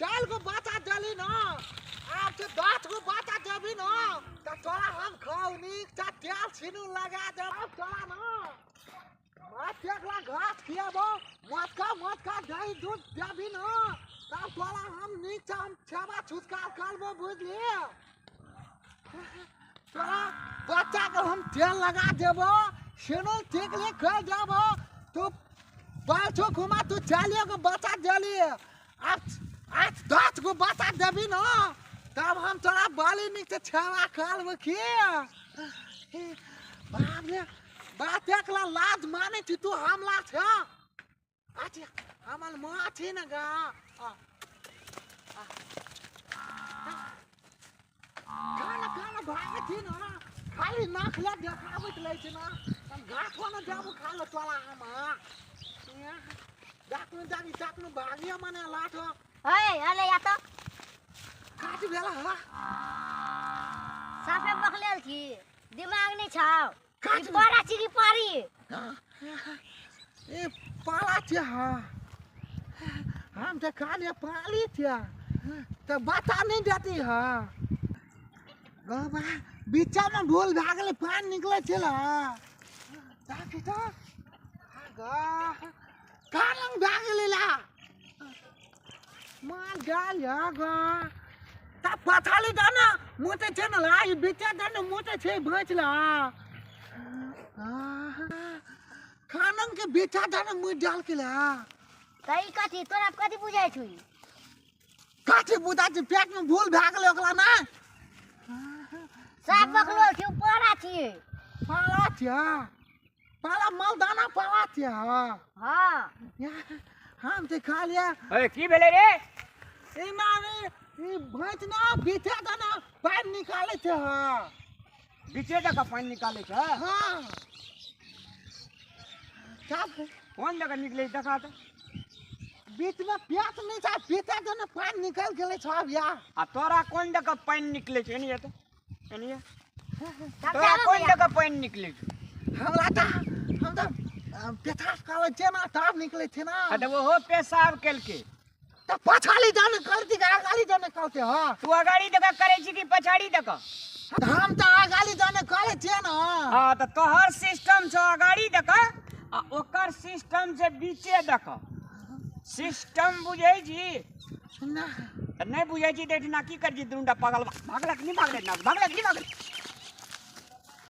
4 गो बच्चा देली न, आब तो 10 गो बच्चा देबी न त तोरा हम खौनी चा तेल छिनू लगा देब तोरा न। मत घास खियाबो, मत खा दही दूध देबी न तब तोरा हम नीक से हम छेबा छुटकार करबो, बुझली? तोरा बच्चा के हम तेल लगा देबो, सिनू टिकली कर देबो। तू बाल घुमा, तू 4 गो बच्चा देली, 8 10 गो बच्चा देबी न तब हम तोरा बाली नीक से छेबा करबो। की बाप रे बात, एकला लाज माने छी तू हमला छ। अच्छा हमर माँ छी न गा, खाना खाना भागे छी न, खाली नाक ले देखाबैत रहै छै न, हम घाटो न जाबू खा लो तोरा हम। जाकनु जाकी जाकनु भागियो मने लाठो। हे अले या त काटी भेला हा, साफे बकलेल छी, दिमाग नै छौ। पारा छी कि पारी? ए पाला छी। हाँ हम तो खाली पाली थे तो बता नहीं देती। हाँ बाबा बीचा में भूल भए गेलै, पानि निकलै छल। कानंग भए गेलै ला माल गाल गा। तब पछाली दे ने मोटे छै ने ला, ई बीचा दे ने मोटे छै भैंस ला। खानंग के बीचा दे ने मुँह डाल के ला। तई कथी तोरा कथी बुझाइ छौ? कथी बुझाइ छै? पेट में भूल भए गेलै ओकरा ना। साफ बकलो छी, पारा छी। पारा छियै, पाला मलदाना पाला छियै। हाँ हम तऽ खा लिया। ए की भेलै रे? ई माने ई भैंस ना बीचे दाना पानि निकालै छै। हाँ बीचे जगह पानि निकालै छै। हाँ कोन जगह निकलै देखा तऽ? बीच में प्यास नहीं छै, बीचे दाना पानि निकल गेलै सब या। आ तोरा कोन जगह पानि निकलै छै? एनिये तऽ एनिये तोरा कोन जगह पानि निकलै छै? हमरा तऽ हम तऽ पेशाब करै छियै ना तब निकलै छै ना। तऽ ओहो पेशाब केलकै तऽ पछाड़ी जाने करती अगाड़ी जाने करते। हाँ तू अगाड़ी दऽ करै छी कि पछाड़ी दऽ? हम तऽ अगाड़ी जाने करै छियै ना। हाँ तऽ तोहर सिस्टम छौ अगाड़ी दऽ आ ओकर सिस्टम छै बीचे दऽ। सिस्टम बुझै छी ना? नहि बुझै छी तऽ एहिठिना की करै छी? दुनूटा पागल भागलक नहि भागलै ना, भागलक नहि भागलै।